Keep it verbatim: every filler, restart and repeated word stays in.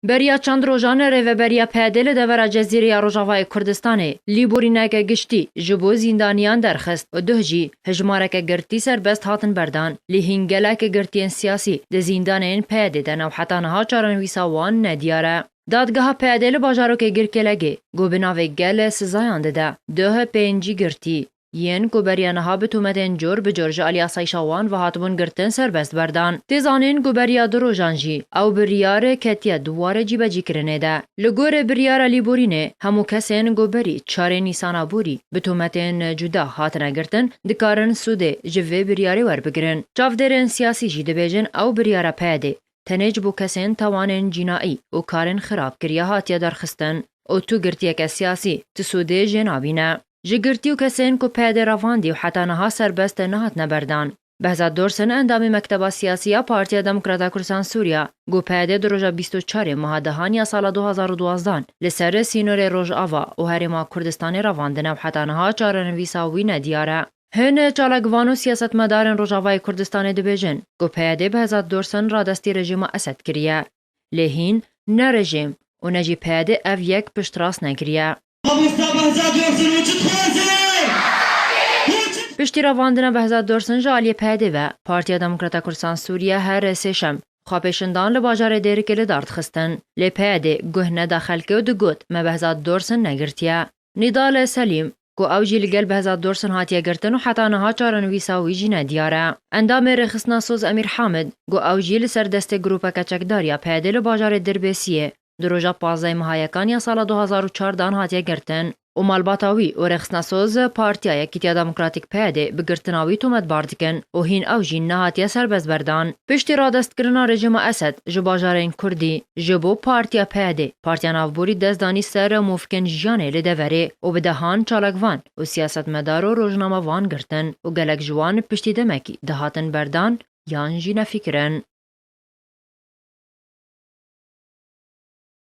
Beriya çend rojan rêveberiya P Y D li devera Cezîrê ya Rojavayê Kurdistanê lîborîneke giştî ji bo zîndaniyan derxist û duh jî hejmareke girtî serbest hatin berdan. Lê hîn gelek girtiyên siyasî di zîndanên P Y D de ne û heta niha çarenivîsa wan nediyar e. Dadgeha P Y D li bajarokê Girkelegê, ku bi navê Gel sizayan dide, duh pêncî girtî yên ku beriya niha bi tometên cor bi cor ji alî asayîşa wan ve hatibûn girtin serbest berdan. Tê zanîn ku beriya du rojan jî ew biryar ketiye di warê cîbecîkirinê de. Li gorî biryara lîborînê, hemû kesên ku berî çarê Nîsana borî bi tometên cuda hatine girtin, dikarin sûdê ji vê biryarê werbigirin. Çavdêrên siyasî jî dibêjin ew biryara P Y D tenê ji bo kesên tawanên cînaî û karên xirab kiriye hatiye derxistin û tu girtiyeke siyasî tu sûdê jê nabîne. Ji girtî û kesên ku P Y D revandî û heta niha serbest nehatine berdan. Behzat Dorsin, endamê Mekteba Siyasî ya Partiya Demokrata Kurdistan Sûriya, ku P Y D di roja bîst û çarê meha dehan ya sala du hazar û duwazdeh li ser sînorê Rojava û Herêma Kurdistanê revandine û heta niha çarenivîsa wî nediyar e. Hin çalakvan û siyasetmedarên Rojavayê Kurdistanê dibêjin ku P Y D Behzat Dorsin radestî rejîma Esed kiriye. Lê hîn ne rejîm û ne jî P Y D ev yek piştrast nekiriye. Mamosta Behzat Dorsin û çi dixwaze? Piştî revandina Behzat Dorsin ji aliyê P Y D ve, Partiya Demokrata Kurdistan Sûriye her sêşem xwepêşandan li bajarê Dêrikê li dar dixistin. Lê P Y D guh neda xelkê û digot, me Behzat Dorsin negirtiye. Nîdal Selîm, ku ew jî li gel Behzat Dorsin hatiye girtin û heta niha çarenivîsa wî jî nediyar e. Endamê Rêxistina Soz Emîr Hamid, ku ew jî li ser destê grûpeke çekdar ya P Y D li bajarê Dirbêsiyê di roja pazdeh meha yekan ya sala du hazar û çar dan hatiye girtin û malbata wî û Rêxistina Soz Partiya Yekîtiya Demokratîk P Y D bi girtina wî tometbar dikin û hîn ew jî nehatiye serbest berdan. Piştî radestkirina rejîma Esed ji bajarên Kurdî ji bo Partiya P Y D, Partiya Navborî dest danî ser movkên jiyanê li deverê û bi dehan çalakvan û siyasetmedar û rojnamevan girtin û gelek ji wan piştî demekî dihatin berdan yan jî nefikirin.